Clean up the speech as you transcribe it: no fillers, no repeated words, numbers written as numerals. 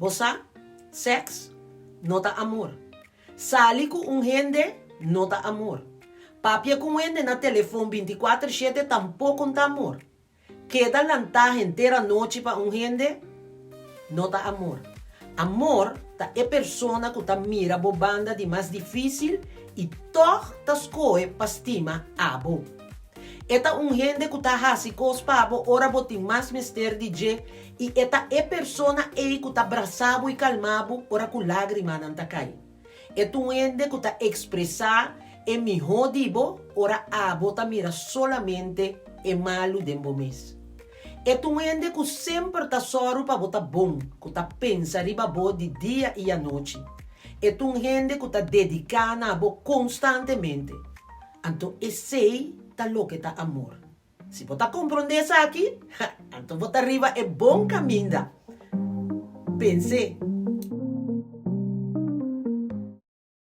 Bo sa, sèks no ta amor. Sali ku un hende no ta amor. Papia ku un hende na telefon bintikuater shete tampoko n'ta amor. Keda lantá henter anochi pa un hende no ta amor. Amor ta e persona ku ta mira bo banda di mas difísil i tòg ta skohe pa stima abo. E ta un hende ku ta hasi kos pa bo ora bo tin mas mester di dje i e ta e persona ei ku ta brasa bo i kalma bo ora ku lágrimanan ta kai. E ta un hende ku ta ekspresá e mihó di bo ora abo ta mira solamente e malu den bo mes. E ta un hende ku semper ta sòru pa bo ta bon, ku ta pensa riba bo di dia i anochi. E ta un hende ku ta dediká na bo konstantemente. Anto esei ta loke ta amor. Si bo ta komprondé esaki, anto bo ta riba e bon kaminda. Pens'é.